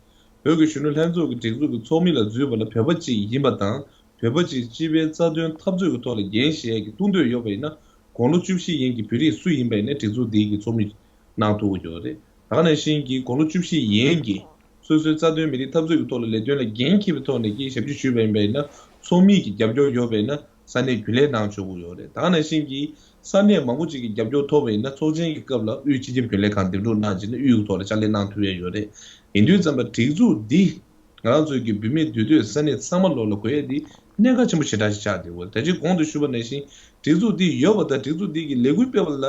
བོད་ཀྱི་གཞོན་ནུ་ལྷན་ཚོགས་ཀྱི་སྒྲིག་འཛུགས་ཀྱི་ཚོགས་མི་ལ་འཛུལ་བ་ལ་བོད་པ་གཅིག་ཡིན་པ་དང་། བོད་པ་གཅིག་སྤྱི་པའི་རྩ་དོན་འཐབ་རྩོད་ཀྱི་ཐོག་ལ་འགན་བཞེས་ཀྱི་གཏོང་འདོད་ཡོད་པ་ཡིན་ན། དགུང་ལོ་བཅུ་བཞི་ཡན་གྱི་བོད་རིགས་སུ་ཡིན་པ་ཡིན་ན་སྒྲིག་འཛུགས་འདིའི་གི་ཚོགས་མི་གནང་ཐུབ་ཀྱི་ཡོད་རེད། ད་ག་ནང་བཞིན་གྱི་དགུང་ལོ་བཅུ་བཞི་ཡན་གྱི་སོ་སོའི་རྩ་དོན་མི་རིགས་འཐབ་རྩོད་ཀྱི་ཐོག་ལ་ལས་དོན་ལ་འགན་འཁྱེར་བའི་ཐོག་ནས་ཀྱི་ཞབས་ཕྱི་ཞུས་པ་ཡིན་པ་ཡིན་ན། ཚོགས་མི་གི་རྒྱབ་སྐྱོར་ཡོད་པ་ཡིན་ན་ས་གནས་རྒྱུན་ལས་གནང་ཆོག་གི་ཡོད་རེད། ད་ག་ནང་བཞིན་གྱི་ས་གནས་མང་པོ་ཅིག་གི་རྒྱབ་སྐྱོར་ཐོབ་པ་ཡིན་ན་ཚོགས་ཆེན་གྱི་སྐབས་ལ་དབུས་སྤྱི་ཁྱབ་རྒྱུན་ལས་ཁང་འདེམས་སྒྲུག་གནང་བྱས་ནས་དབུས་ཀྱི་ཐོག་ལ་ཕྱག་ལས་གནང་ཐུབ་ཡས་ཡོད་རེད། ཡིན་དུས་ཙམ་པ་སྒྲིག་འཛུགས་འདི་ང་རང་ཚོའི་གི་བོད་མི་འདུས་སྡོད་ས་གནས་ཚང་མ་ལོག་ལ་དགོས་ཡས་འདི་གནད་འགག་ཆེན་པོ་ཞེ་དྲག་ཞིག་ཆགས་བསྡད་ཡོད། ད་ཅི་གོང་དུ་ཞུས་པ་ནང་བཞིན་སྒྲིག་འཛུགས་འདི་ཡོད་པ་དང་སྒྲིག་འཛུགས་འདི་གི་ལས་འགུལ་སྤེལ་བ་ལ་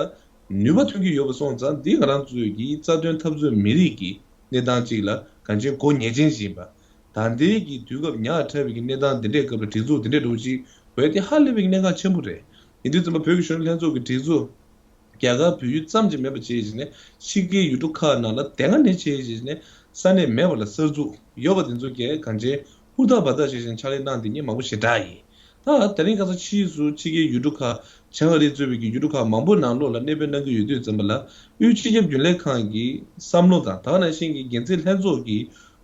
ནུས་པ་ཐོན་གྱི་ཡོད་པ་སོང་ཙང་འདི་ང་རང་ཚོའི་གི་རྩ་དོན་འཐབ་རྩོད་མི་རིགས་ཀྱི་གནས་སྟངས་གཅིག་ལ་གང་ཅི་གོ་ཉེན་ཅན་ཞིག་ཡིན་པ། ད་ལྟའི་གི་དུས་སྐབས་ཉག་ཕྲ་བའི་གི་གནས་སྟངས་འདི་འདྲའི་སྐབས་ལ་སྒྲིག་འཛུགས་འདི་འདྲའི་འགྲོ་ཅིག་དགོས་ཡས་དེ་ཧ་ལས་པའི་གནད་འགག་ཆེན་པོ་རེད། ཡིན་དུས་ཙམ་པ་བོད་ཀྱི་གཞོན་ནུ་ལྷན་ཚོགས་ཀྱི་སྒྲིག་འཛུགས། རྒྱ་གར་བོད་ཡུལ་ཙམ་གྱིས་མེད་པ་བྱས་བྱས་ནས་ཕྱི་རྒྱལ་ཡུལ་གྲུ་ཁག་ནང་ལ་དེ་སྔ་ནས་བྱས་བྱས་ནས་ས་གནས་མེད་པ་ལ་གསར་འཛུགས་ཡོད་པ་དེ་ཚོ་གས་གང་ཅི་ཧུར་ཐག་འབད་ཐག་བྱས་བྱས་ནས་ཕྱག་ལས་གནང་བསྡད་མཁན་མང་པོ་ཞེ་དྲག་ཡིན། ད་དེ་རིང་ཁ་སང་ཕྱིས་སུ་ཕྱི་རྒྱལ་ཡུལ་གྲུ་ཁག་བྱང་ཨ་རི་གཙོས་པའི་གི་ཡུལ་གྲུ་ཁག་མང་པོའི་ནང་ལོགས་ལ་གནས་སྤོས་གནང་གི་ཡོད་དུས་ཙམ་པ་ལ་དབུས་སྤྱི་ཁྱབ་རྒྱུན་ལས་ཁང་གི་བསམ་བློ་དང་ད་ག་ནང་བཞིན་གྱི་འགན་འཛིན་ལྷན་ཚོགས་ཀྱི་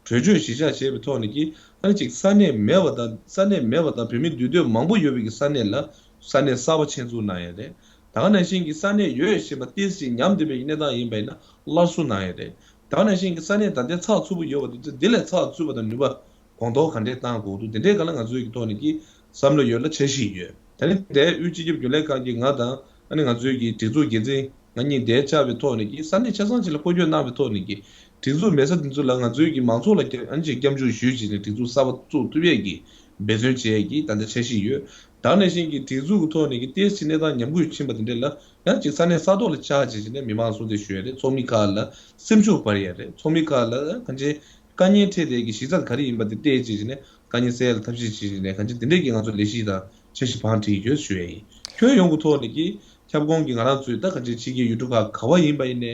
གྲོས་ཆོད་གཞི་བཞག་བྱས་པའི་ཐོག་ནས་ཀྱི་ཨ་ནི་ཅིག་ས་གནས་མེད་པ་དང་ས་གནས་མེད་པ་དང་བོད་མི་འདུས་སྡོད་མང་པོ་ཡོད་པའི་གི་ས་གནས་ལ་ས་གནས་གསར་པ་ཆེད་འཛུགས་གནང་ཡ་རེད། ད་ག་ནང་བཞིན་གྱི་ས་གནས་ཡོད་བཞིན་པ་ཏོག་ཙམ་ཉམས་བསྡད་པའི་གནས་སྟངས་ཡིན་པ་ཡིན་ན་སླར་གསོ་གནང་ཡ་རེད། ད་ག་ནང་བཞིན་གྱི་ས་གནས་ད་ལྟའི་ཚགས་ཚུད་པོ་ཡོད་པ་དེ་ཚོ་འདི་ལས་ཚགས་ཚུད་པ་དང་ནུས་པ་གོང་མཐོར་ག་འདྲས་གཏང་དགོས་འདུག་དེ་འདྲའི་སྒང་ལ་ང་ཚོའི་གི་ཐོག་ནས་ཀྱི་བསམ་བློ་ཡོད་ལ་འཆར་གཞི་ཡོད། ད་ནི་དེ་དབུས་སྤྱི་ཁྱབ་རྒྱུན་ལས་ཁང་གི་ང་དང་ཨ་ནི་ང་ཚོའི་གི་སྒྲིག་འཛུགས་འགན་འཛིན་ང་གཉིས་དེ་བཅར་བའི་ཐོག་ནས་ཀྱི་ས་གནས་ཆ་ཚང་ཅིག་ལ་སྐོར་སྐྱོད་གནང་བའི་ཐོག་ནས་ཀྱི་སྒྲིག་འཛུགས་མེད་ས་དེ་ཚོ་ལ་ང་ཚོའི་གི་མང་ཚོགས་ལ་ཀྱི་ཨ་ནི་ཅིག་སྐྱབས་འཇུག་ཞུས་བྱས་ནས་སྒྲིག་འཛུགས་གསར་པ་བཙུགས་ཐུབ་ཡས་ཀྱི་འབད་བརྩོན་བྱེད་ཡས་ཀྱི་ད་ལྟ་འཆར་གཞི་ཡོད། ད་ག་ནང་བཞིན་གྱི་སྒྲིག་འཛུགས་ཀྱི་ཐོག་ནས་ཀྱི་ཏོག་ཙམ་གནས་སྟངས་ཉམས་རྒུད་ཕྱིན་པ་དེ་འདྲ་ལ་ཡང་ཅིག་ས་གནས་ས་ཐོག་ལ་བཅར་བྱས་བྱས་ནས་མི་མང་གསོལ་འདེབས་ཞུ་ཡས་རེད། ཚོགས་མི་ཁག་ལ་སེམས་ཤུགས་སྤར་ཡས་རེད། ཚོགས་མི་ཁག་ལ་གང་ཅི་དཀའ་ངལ་འཕྲད་བསྡད་ཀྱི་གཞི་རྩ་ག་རེ་ཡིན་པ་དེ་བལྟས་བྱས་བྱས་ནས་དཀའ་ངལ་སེལ་ཡས་ལ་ཐབས་ཤེས་བྱས་བྱས་ནས་གང་ཅི་དེ་འདྲས་ཀྱི་ང་ཚོ་ལས་གཞི་དང་འཆར་གཞི་བང་སྒྲིག་ཡོད་ཞུ་ཡས་ཡིན། ཁྱོན་ཡོངས་ཀྱི་ཐོག་ནས་ཀྱི་ཁྱབ་ཁོངས་ཀྱི་ང་རང་ཚོའི་ད་གང་ཅི་ཕྱི་རྒྱལ་ཡུལ་གྲུ་ཁག་ག་བ་ཡིན་པ་ཡིན་ནའི་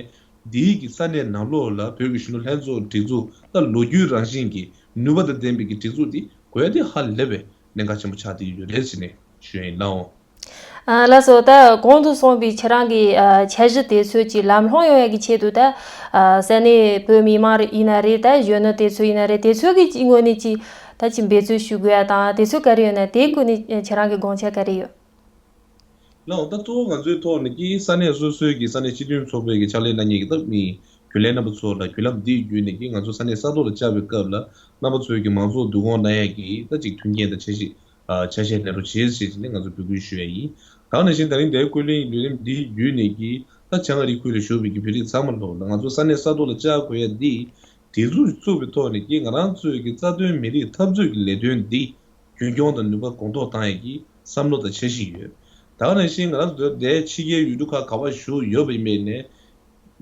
འདིའི་གི་ས་གནས་ནང་ལོགས་ལ་བོད་ཀྱི་གཞོན་ནུ་ལྷན་ཚོགས་སྒྲིག་འཛུགས་ད་ལོ་རྒྱུས་རང་བཞིན་གྱི་ནུས་པ་དང་ལྡན་པའི་གི་སྒྲིག་འཛུགས་འདི་དགོས་ཡ་དེ་ཧ་ལས་པའི་གནད་འགག་ཆེན་པོ་ཆགས་བསྡད་ཡོད་རེད་ཟེར་ནས་ཞུ་ཡ་ཡིན། ལགས་འོང་། ཨ། ལགས་སོ། ད་གོང་དུ་གསུངས་པའི་ཁྱེད་རང་གི་ཨ་འཆར་གཞི་དེ་ཚོ་ཅིག་ལམ་ལྷོང་ཡོང་ཡ་གི་ཆེད་དུ་ད་ཨ་ས་གནས་བོད་མི་མང་ཡིན་ན་རེད། ད་གཞོན་ནུ་དེ་ཚོ་ཡིན་ན་རེད། དེ་ཚོ་གི་ངོས་ནས་ཅིག་ད་ཅིག་འབད་བརྩོན་ཞུ་དགོས་ཡ་དང་དེ་ཚོ་ག་རེ་ཡོད་ན་དེའི་སྐོར་ནས་ཁྱེད་རང་གི་དགོངས་འཆར་ག་རེ་ཡོད། ལགས་འོང་། ད་གཙོ་བོ་ང་ཚོའི་ཐོག་ནས་ཀྱི་ས་གནས་སོ་སོའི་གི་ས་གནས་སྤྱི་མཐུན་ཚོགས་པའི་གི་ཕྱག་ལས་གནང་མཁན་གྱི་ད་མི་རྒྱུན་ལས་རྣམ་པ་ཚོ་ལ་བརྒྱུད་ལམ་འདི་བརྒྱུད་ནས་ཀྱི་ང་ཚོ་ས་གནས་ས་ཐོག་ལ་བཅར་བའི་སྐབས་ལ་རྣམ་པ་ཚོའི་གི་མང་ཚོགས་བསྡུ་སྐོང་གནང་ཡས་ཀྱི་ད་ཅིག་མཐུན་རྐྱེན་དང་འཆར་གཞི་ཨ་ཆ་ཤས་ལེན་རོགས་བྱེད་ཟེར་ནས་ང་ཚོ་འབོད་སྐུལ་ཞུ་ཡས་ཡིན། ད་ག་ནང་བཞིན་ད་རིང་འདིའི་ཀུན་གླེང་ལས་རིམ་འདི་བརྒྱུད་ནས་ཀྱི་ད་བྱང་ཨ་རི་ཁུལ་ལ་བཞུགས་པའི་གི་བོད་རིགས་ཚང་མ་ལོག་ལ་ང་ཚོ་ས་གནས་ས་ཐོག་ལ་བཅར་དགོས་ཡ་འདི་སྒྲིག་འཛུགས་བཙུགས་པའི་ཐོག་ནས་ཀྱི་ང་རང་ཚོའི་གི་རྩ་དོན་མི་རིགས་འཐབ་རྩོད་ཀྱི་ལས་དོན་འདི་རྒྱུན་སྐྱོང་དང་ནུས་པ་གོང་མཐོར་བཏང་ཡས་ཀྱི་བསམ་བློ་དང་འཆར་གཞི་ཡོད། ད་ག་ནང་བཞིན་ང་རང་ཚོ་འདིའི་ཕྱི་རྒྱལ་ཡུལ་གྲུ་ཁག་ག་པར་བཞུགས་ཡོད་པ་ཡིན་པས་ནས་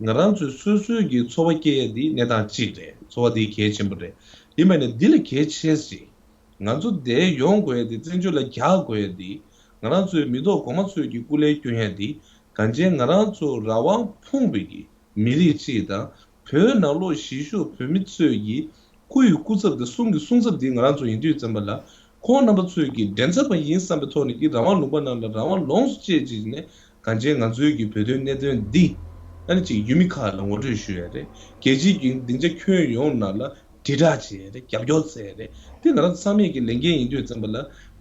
ང་རང་ཚོའི་སོ་སོའི་གི་འཚོ་བ་སྐྱེལ་ཡས་འདི་གནས་སྟངས་གཅིག་རེད། འཚོ་བ་འདི་གལ་ཆེན་པོ་རེད། ཡིན་པས་ནས་འདི་ལས་གལ་ཆེ་ཞིག་ང་ཚོ་འདིར་ཡོང་དགོས་ཡས་འདི་བཙན་བྱོལ་ལ་རྒྱག་དགོས་ཡས་འདི་ང་རང་ཚོའི་མི་ཐོག་གོང་མ་ཚོས་ཀྱི་སྐུ་ལས་སྐྱོན་ཡས་འདི་གང་ཅི་ང་རང་ཚོ་རང་དབང་ཕོངས་པའི་གི་མི་རིགས་གཅིག་དང་བོད་ནང་ལོགས་གཞིས་བཞུགས་བོད་མི་ཚོས་ཀྱི་སྐུ་ཡི་སྐུ་ཚབ་དང་གསུང་གི་གསུང་ཚབ་འདི་ང་རང་ཚོ་ཡིན་དུས་ཙམ་པ་ལ་ཁོང་རྣམ་པ་ཚོས་ཀྱི་འགྲན་ཚབ་པ་ཡིན་བསམ་པའི་ཐོག་ནས་ཀྱི་རང་དབང་ལུང་པ་ནང་ལ་རང་དབང་ལོངས་སུ་སྤྱད་ཅིག་ནས་གང་ཅི་ང་ཚོའི་གི་བོད་དོན་གནད་དོན་འདི་ཨ་ནི་ཅིག་ཡུལ་མི་ཁག་ལ་ངོ་སྤྲོད་ཞུ་ཡ་རེད། རྒྱལ་སྤྱིའི་གི་སྡིངས་ཆ་ཁྱོན་ཡོངས་ནང་ལ་དྲིལ་བསྒྲགས་བྱེད་ཡ་རེད། རྒྱབ་སྐྱོར་བྱེད་ཡ་རེད། དེ་ང་རང་ཚོ་ཚང་མས་ཀྱི་ལས་འགན་ཡིན་དུས་ཙམ་པ་ལ་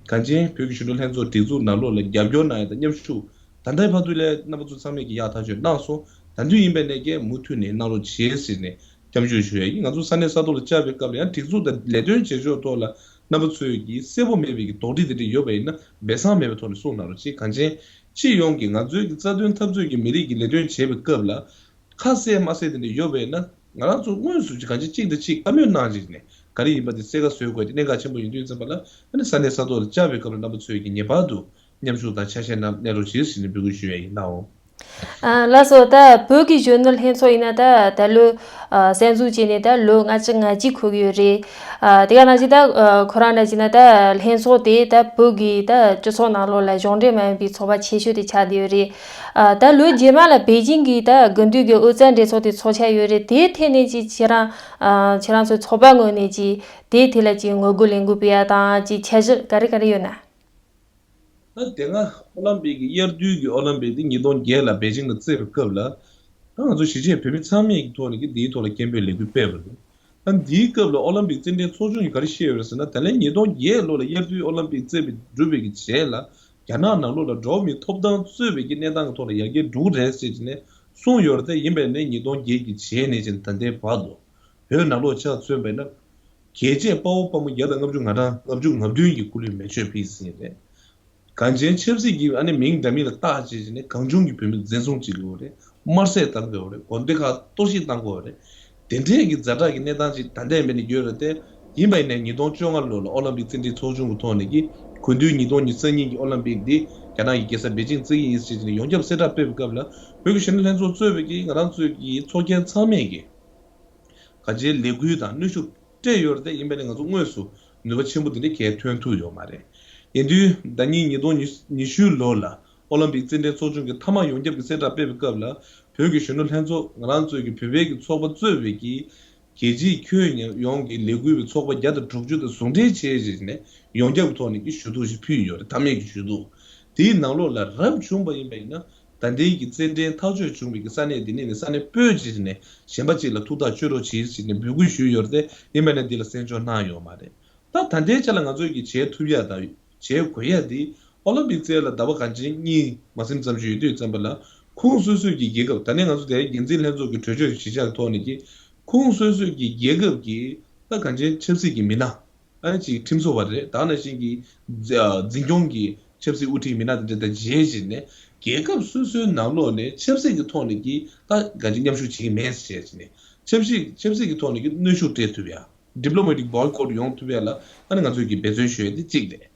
གང་ཅི་བོད་ཀྱི་གཞོན་ནུ་ལྷན་ཚོགས་སྒྲིག་འཛུགས་ནང་ལོགས་ལ་རྒྱབ་སྐྱོར་གནང་ཡ་དང་མཉམ་ཞུགས་ད་ལྟའི་བར་དུ་ལས་རྣམ་པ་ཚོ་ཚང་མས་ཀྱི་ཡག་ཐག་ཆོད་གནང་སོང་། ད་དུང་ཡིན་པའི་གནས་སྐལ་མུ་མཐུད་ནས་གནང་རོགས་བྱེད་ཟེར་ནས་སྐྱབས་འཇུག་ཞུ་ཡ་ཡིན། ང་ཚོ་ས་གནས་ས་ཐོག་ལ་བཅར་བའི་སྐབས་ལ་ཡང་སྒྲིག་འཛུགས་དང་ལས་དོན་བྱེད་ཕྱོགས་ཐོག་ལ་རྣམ་པ་ཚོས་ཀྱི་གསལ་པོ་མེད་པའི་གི་དོགས་འདྲི་དེ་འདྲ་ཡོད་པ་ཡིན་ན་སྦས་གསང་མེད་པའི་ཐོག་ནས་གསུངས་གནང་རོགས་བྱེད། གང་ཅི་ སྤྱི་ཡོངས་ཀྱི་ང་ཚོའི་གི་རྩ་དོན་འཐབ་རྩོད་ཀྱི་མི་རིགས་ཀྱི་ལས་དོན་བྱེད་པའི་སྐབས་ལ། ཁ་གསལ་མ་གསལ་དེ་འདྲ་ཡོད་པས་ན། ང་རང་ཚོ་དངོས་སུ་གང་ཅི་གཅིག་དང་གཅིག་བཀའ་མོལ་གནང་བྱས་ནས་ག་རེ་ཡིན་པ་དེ་གསལ་ཁ་བཟོ་དགོས་ཏེ། གནད་འགག་ཆེན་པོ་ཡིན་དུས་ཙམ་པ་ལ། ཨ་ནི་ས་གནས་ས་ཐོག་ལ་བཅར་བའི་སྐབས་ལ་རྣམ་པ་ཚོས་ཀྱི་ངེས་པར་དུ་མཉམ་ཞུགས་དང་ཆ་ཤས་གནང་གནང་རོགས་ཞེས་ཟེར་ནས་འབོད་སྐུལ་ཞུ་ཡ་ཡིན་ནའོ། ཨ་ལགས་སོ། ད་བོད་ཀྱི་གཞོན་ནུ་ལྷན་ཚོགས་ཡིན་ན་ད་ད་ལོ་ཨ་གསར་འཛུགས་བྱས་ནས་ད་ལོ་ལྔ་བཅུ་ང་གཅིག་འཁོར་གྱི་ཡོད་རེད། ཨ་དེ་ག་ནང་བཞིན་ད་ཨ་ཁོ་རང་འདྲ་བྱས་ན་ད་ལྷན་ཚོགས་དེ་ད་བོད་ཀྱི་ད་སྤྱི་ཚོགས་ནང་ལོགས་ལ་གཞུང་འབྲེལ་མ་ཡིན་པའི་ཚོགས་པ་ཆེ་ཤོས་དེ་ཆགས་བསྡད་ཡོད་རེད། ཨ་ད་ལོ་རྗེས་མ་ལ་པེ་ཅིང་གི་ད་དགུན་དུས་ཀྱི་དབུས་གཙང་འབྲེལ་ཚོགས་དེ་ཚོགས་འཆར་ཡོད་རེད། དེའི་ཐད་ནས་ཅིག་ཁྱེད་རང་ཨ་ཁྱེད་རང་ཚོའི་ཚོགས་པ་ངོས་ནས་ཅིག་དེའི་ཐད་ལ་ཅིག་ངོ་རྒོལ་ལས་འགུལ་སྤེལ་ཡ་དང་ཅིག་འཆར་གཞི་ག་རེ་ག་རེ་ཡོད་ན། ད་དེ་སྔ་ཨོ་ལམ་པིག་གི་དབྱར་དུས་ཀྱི་ཨོ་ལམ་པིག་དེ་ཉིས་སྟོང་བརྒྱད་ལ་པེ་ཅིང་ལ་རྩེས་པའི་སྐབས་ལ། ད་ང་ཚོ་གཞིས་བྱེས་བོད་མི་ཚང་མའི་ཐོག་ནས་ཀྱི་འདིའི་ཐོག་ལ་སྐད་འབོད་ལས་འགུལ་སྤེལ་བ་རེད། ད་འདིའི་སྐབས་ལ་ཨོ་ལམ་པིག་རྩེད་འགྲན་ཚོགས་ཆུང་གིས་ག་རེ་བཤད་ཡོད་རེད་ཟེར་ན། ད་ལན་ཉིས་སྟོང་བརྒྱད་ལོ་ལ་དབྱར་དུས་ཨོ་ལམ་པིག་རྩེད་པའི་གྲུབ་པའི་གི་རྗེས་ལ། རྒྱ་ནག་ནང་ལོགས་ལ་འགྲོ་བ་མིའི་ཐོབ་ཐང་རྩོད་པའི་གི་གནས་སྟངས་ཀྱི་ཐོག་ལ་ཡར་རྒྱས་འགྲོ་གི་རེད་ཟེར་གྱི་ནས་གསུངས་ཡོད་རེད། དེ་ཡིན་པས་ནས་ཉིས་སྟོང་བརྒྱད་ཀྱི་རྗེས་ནས་ཅིག་ད་ལྟའི་བར་དུ་བོད་ནང་ལོགས་ཆ་མཚོན་པས་ན། རྒྱལ་གཅེས་དཔའ་བོ་དཔའ་མོ་བརྒྱ་དང་ལྔ་བཅུ་ང་གྲངས་ལྔ་བཅུ་ང་བདུན་གྱི་སྐུ་ལུས་མེ་མཆོད་ཕུལ་ཟིན་རེད། གངས་ཅན་ཆབ་སྲིད་ཀྱི་ཨ་ནི་མིང་འདྲ་མིན་ལ་བཏགས་བྱས་བྱས་ནས་གང་བྱུང་གི་བོད་མི་འཛིན་བཟུང་བྱེད་དགོས་རེད། དམར་གསོད་བཏང་དགོས་རེད། དགོན་སྡེ་ཁག་གཏོར་བཤིག་བཏང་དགོས་རེད། དེ་འདྲས་ཀྱི་ཛ་དྲག་གི་གནས་སྟངས་ཅིག་ད་ལྟའི་མི་ནས་ཡོད་རེད་དེ། ཡིན་པ་ཡིན་ནའི་ཉིས་སྟོང་བཅོ་ལྔ་ལོ་ལ་ཨོ་ལམ་པིག་རྩེད་འགྲན་ཚོགས་ཆུང་གི་ཐོག་ནས་ཀྱི་དགུན་དུས་ཉིས་སྟོང་ཉི་ཤུ་རྩ་གཉིས་ཀྱི་ཨོ་ལམ་པིག་འདི་རྒྱ་ནག་གི་རྒྱལ་ས་པེ་ཅིང་རྩེ་གི་ཡིན་ཟེར་ནས་ཡོངས་ཁྱབ་གསལ་བསྒྲགས་སྤེལ་བའི་སྐབས་ལ། བོད་ཀྱི་གཞོན་ནུ་ལྷན་ཚོགས་གཙོས་པའི་ཀྱི་ང་རང་ཚོའི་ཀྱི་ཚོགས་རྒྱན་ཚང་མས་ཀྱི་ག་ཅིའི་ལས་འགུལ་དང་གནོན་ཤུགས་སྤྲད་ཡོད་རེད་དེ། ཡིན་པ་ནི་ང་ཚོ་དངོས་སུ་ནུས་པ་ཆེན་པོ་དེ་འདྲ་གས་ཐོན་ཐུབ་ཡོད་མ་རེད། ཡིན་དུས་ཟླ་གཉིས་ཉིས་སྟོང་ཉི་ཤུ་ལོ་ལ་ཨོ་ལམ་པིག་རྩེད་འགྲན་ཚོགས་ཆུང་གི་མཐའ་མ་ཡོངས་ཁྱབ་ཀྱི་གསལ་བསྒྲགས་སྤེལ་བའི་སྐབས་ལ། བོད་ཀྱི་གཞོན་ནུ་ལྷན་ཚོགས་ང་རང་ཚོའི་གི་བོད་པའི་གི་ཚོགས་པ་གཙོས་པའི་གི་རྒྱལ་སྤྱིའི་ཁྱོན་ཡོངས་ཀྱི་ལས་འགུལ་བའི་ཚོགས་པ་བརྒྱ་དང་དྲུག་ཅུ་དང་ཟུང་འབྲེལ་བྱས་བྱས་ནས་ཡོངས་ཁྱབ་ཀྱི་ཐོག་ནས་ཀྱི་ཞུ་གཏུག་ཞིག་ཕུལ་ཡོད་རེད། མཐའ་མའི་གི་ཞུ་གཏུག་དེའི་ནང་ལོགས་ལ་རབ་བྱུང་བ་ཡིན་པ་ཡིན་ན། ད་ལྟའི་གི་རྩེད་འགྲན་ཐག་གཅོད་བྱུང་བའི་གི་ས་གནས་འདི་ནས་ནི་ས་གནས་སྤོས་བྱས་ནས་གཞན་པ་ཅིག་ལ་ཐུགས་ཐག་གཅོད་རོགས་གྱིས་ཟེར་ནས་འབོད་སྐུལ་ཞུས་ཡོད་རེད་དེ། ཡིན་པ་ནས་འདི་ལ་གསན་འཇོག་གནང་ཡོད་མ་རེད། ད་ད་ལྟའི་ཆ་ལ་ང་ཚོས་ཀྱི་བྱེད་ཐུབ་ཡ་དང་བྱེད་དགོས་ཡ་འདི། ཨོ་ལམ་པིག་རྩེད་ལ་ཟླ་བ་གང་ཅིའི་གཉིས་མ་ཟིན་ཙམ་ཞིག་ཡོད་དུས་ཙམ་པ་ལ། ཁོངས་སོ་སོའི་གི་རྒྱལ་ཁབ། ད་ནས་ང་ཚོ་དེ་འགན་འཛིན་ལྷན་ཚོགས་ཀྱི་གྲོས་ཆོད་གཞི་བཞག་གི་ཐོག་ནས་ཀྱི་ཁོངས་སོ་སོའི་གི་རྒྱལ་ཁབ་ཀྱི་ད་གང་ཅིའི་ཆབ་སྲིད་ཀྱི་མི་སྣ། ཨ་ནི་ཅིག་ཁྲིམས་བཟོ་བ་རེད། ད་ནང་བཞིན་གྱི་འཛི- ཨ་འཛིན་སྐྱོང་གི་ཆབ་སྲིད་དབུ་ཁྲིད་མི་སྣ་དེ་འདྲ་དང་མཇལ་བྱས་ནས། རྒྱལ་ཁབ་སོ་སོའི་ནང་ལོགས་ནས་ཆབ་སྲིད་ཀྱི་ཐོག་ནས་ཀྱི་ད་གང་ཅི་མཉམ་ཞུགས་བྱེད་ཀྱི་མེད་ཟེར་བྱས་ནས། ཆབ་སྲིད་ཆབ་སྲིད་ཀྱི་ཐོག་ནས་ཀྱི་གནོན་ཤུགས་སྤྲད་ཐུབ་ཡ། diplomatic boycott ཡོང་ཐུབ་ཡ་ལ་ཨ་ནི་ང་ཚོས་ཀྱི་འབད་བརྩོན་ཞུ་ཡ་དེ་གཅིག་རེད།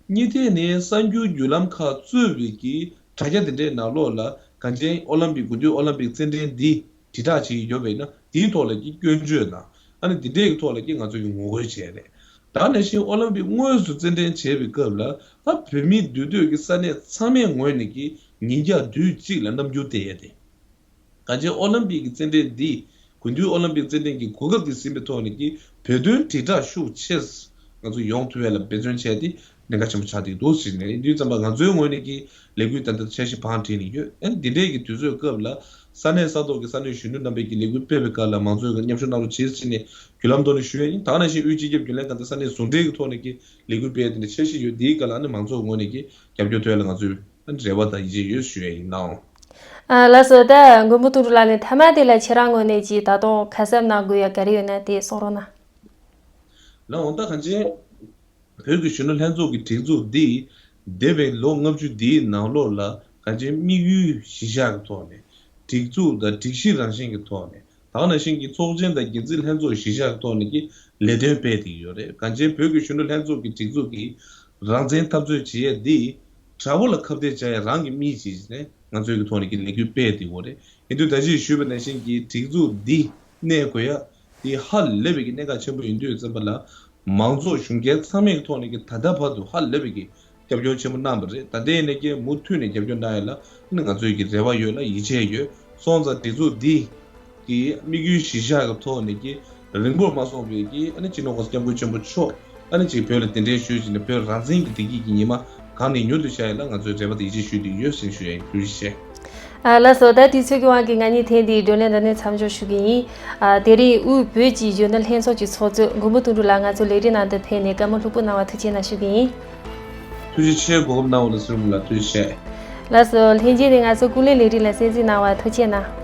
གཉིས་ཐད་ནས་གསར་འགྱུར་བརྒྱུད་ལམ་ཁག་གཙོས་པའི་གི་དྲ་རྒྱ་དེ་འདྲའི་ནང་ལོགས་ལ་གངས་ཅན་ཨོ་ལམ་པིག་དགུན་དུས་ཨོ་ལམ་པིག་རྩེད་འགྲན་འདི་དྲིལ་བསྒྲགས་བྱེད་ཀྱི་ཡོད་པས་ན། དེའི་ཐོག་ལ་ཀྱི་སྐྱོན་བརྗོད་དང་། ཨ་ནི་དེ་འདྲའི་གི་ཐོག་ལ་ཀྱི་ང་ཚོས་ཀྱི་ངོ་རྒོལ་བྱས་རེད། ད་ནང་བཞིན་ཨོ་ལམ་པིག་དངོས་སུ་རྩེད་འགྲན་བྱེད་པའི་སྐབས་ལ། ད་བོད་མིའི་འདུས་སྡོད་ཀྱི་ས་གནས་ཚང་མའི་ངོས་ནས་ཀྱི་ཉིན་རྒྱབ་དུས་གཅིག་ལ་རྣམ་འགྱུར་བསྟན་ཡ་དེ། གངས་ཅན་ཨོ་ལམ་པིག་གི་རྩེད་འགྲན་འདི་དགུན་དུས་ཨོ་ལམ་པིག་རྩེད་འགྲན་གྱི་གོ་སྐབས་དེ་ཟིན་པའི་ཐོག་ནས་ཀྱི་བོད་དོན་དྲིལ་བསྒྲགས་ཤུགས་ཆེ་ང་ཚོ་ཡོང་ཐུབ་ཡ་ལ་འབད་བརྩོན་བྱས་ཏེ་གནད་འགག་ཆེན་པོ་ཆགས་བསྡད་འདུག་ཟེར་ནས། ཡིན་དུས་ཙམ་པ་ང་ཚོའི་ངོས་ནས་ཀྱི་ལས་འགུལ་ད་ལྟ་འཆར་གཞི་བང་བསྒྲིགས་ནས་ཡོད། ཨ་ནི་འདི་འདྲའི་གི་དུས་ཚོད་སྐབས་ལ་ས་གནས་ས་ཐོག་གི་ས་གནས་གཞོན་ནུ་རྣམ་པས་ཀྱི་ལས་འགུལ་སྤེལ་བའི་སྐབས་ལ་མང་ཚོགས་ཀྱི་མཉམ་ཞུགས་གནང་རོགས་བྱེད་ཟེར་ནས་བརྒྱུད་ལམ་ཐོག་ནས་ཞུ་ཡ་ཡིན། ད་ནང་བཞིན་དབུས་སྤྱི་ཁྱབ་རྒྱུན་ལས་ཁང་དང་ས་གནས་ཟུང་འབྲེལ་གྱི་ཐོག་ནས་ཀྱི་ལས་འགུལ་སྤེལ་ཡ་དེ་འདྲ་འཆར་གཞི་ཡོད། དེའི་སྐབས་ལ་ཨ་ནི་མང་ཚོགས་ངོས་ནས་ཀྱི་རྒྱབ་སྐྱོར་ཐོབ་ཡ་ལ་ང་ཚོས་རེ་བ་དང་ཡིད་ཆེས་ཡོད་ཞུ་ཡ་ཡིན་ནའང་། ཨ་ལགས་སོ། ད་མགོན་པོ་དོན་གྲུབ་ལགས་ནས་མཐའ་མ་དེ་ལ་ཁྱེད་རང་ངོས་ནས་ཅིག་ད་དུང་ཁ་གསབ་གནང་དགོས་ཡ་ག་རེ་ཡོད་ན་དེ་གསུང་རོགས་གནང་། ལགས་འོང་། ད་གང་ཅི་བོད་ཀྱི་གཞོན་ནུ་ལྷན་ཚོགས་ཀྱི་སྒྲིག་འཛུགས་འདི་འདས་པའི་ལོ་ལྔ་བཅུ་འདིའི་ནང་ལོགས་ལ་གང་ཅི་དམིགས་ཡུལ་གཞི་བཞག་གི་ཐོག་ནས། སྒྲིག་འཛུགས་དང་སྒྲིག་གཞི་རང་བཞིན་གྱི་ཐོག་ནས། ད་ག་ནང་བཞིན་གྱི་ཚོགས་ཆེན་དང་འགན་འཛིན་ལྷན་ཚོགས་གཞི་བཞག་ཐོག་ནས་ཀྱི་ལས་དོན་སྤེལ་བསྡད་ཀྱི་ཡོད་རེད། གང་ཅི་བོད་ཀྱི་གཞོན་ནུ་ལྷན་ཚོགས་ཀྱི་སྒྲིག་འཛུགས་ཀྱི་རང་བཙན་འཐབ་རྩོད་བྱེད་ཡས་འདི་དགྲ་བོ་ལ་ཁ་གཏད་བྱ་ཡ་རང་གི་མི་ཡིན་ཟེར་ནས་ང་ཚོའི་གི་ཐོག་ནས་ཀྱི་ལས་འགུལ་སྤེལ་བསྡད་ཡོད་རེད། ཡིན་དུས་ད་ཅི་ཞུས་པ་ནང་བཞིན་གྱི་སྒྲིག་འཛུགས་འདི་གནས་དགོས་ཡ་འདི་ཧ་ལས་པའི་གི་གནད་འགག་ཆེན་པོ་ཡིན་དུས་ཙམ་པ་ལ། མང་ཚོགས་གཞུང་སྒེར་ཚང་མའི་གི་ཐོག་ནས་ཀྱི་ད་ལྟ་བར་དུ་ཧ་ལས་པའི་གི་རྒྱབ་སྐྱོར་ཆེན་པོ་གནང་བ་རེད། ད་ལྟའི་ནས་ཀྱི་མུ་མཐུད་ནས་རྒྱབ་སྐྱོར་གནང་ཡ་ལ་ནི་ང་ཚོའི་གི་རེ་བ་ཡོད་ལ་ཡིད་ཆེས་ཡོད། སོང་ཙང་སྒྲིག་འཛུགས་འདི་གི་དམིགས་ཡུལ་གཞི་བཞག་གི་ཐོག་ནས་ཀྱི་རིང་པོར་མ་སོང་བའི་གི་ཨ་ནི་སྤྱི་ནོར་༸གོང་ས་༸སྐྱབས་མགོན་ཆེན་པོ་མཆོག་ཨ་ནི་ཅིག་བོད་ལ་གདན་འདྲེན་ཞུས་བྱས་ནས་བོད་རང་བཙན་གྱི་བདེ་སྐྱིད་ཀྱི་ཉི་མ་གང་ནས་མྱུར་དུ་ཤར་ཡ་ལ་ང་ཚོས་རེ་བ་དང་ཡིད་ཆེས་ཞུས་བསྡད་ཡོད་ཟེར་ཞུ་ཡ་ཡིན། ཐུགས་རྗེ་ཆེ། ཨ་ལགས་སོ། ད་དུས་ཚོད་ཀྱི་དབང་གིས་ང་གཉིས་ཐེངས་འདིའི་བགྲོ་གླེང་འདི་ནས་མཚམས་འཇོག་ཞུ་གི་ཡིན། ཨ་དེ་རིང་དབུས་བོད་ཀྱི་གཞོན་ནུ་ལྷན་ཚོགས་ཀྱི་ཚོགས་གཙོ་མགོན་པོ་དོན་གྲུབ་ལགས་ང་ཚོ་ལས་རིམ་ནང་དུ་ཕེབས་ནས་བཀའ་མོལ་ལྷུག་པོ་གནང་བར་ཐུགས་རྗེ་གནང་ཞུ་གི་ཡིན། ཐུགས་རྗེ་ཆེ། གོ་སྐབས་གནང་བ་ལ་ཚུར་མ་ལ་ཐུགས་རྗེ་ཆེ། ལགས་སོ། ལྷན་རྒྱས་ནས་ང་ཚོ་སྐུ་ལས་ལས་རིམ་ལ་གསན་གཟིགས་གནང་བར་ཐུགས་རྗེ་གནང་།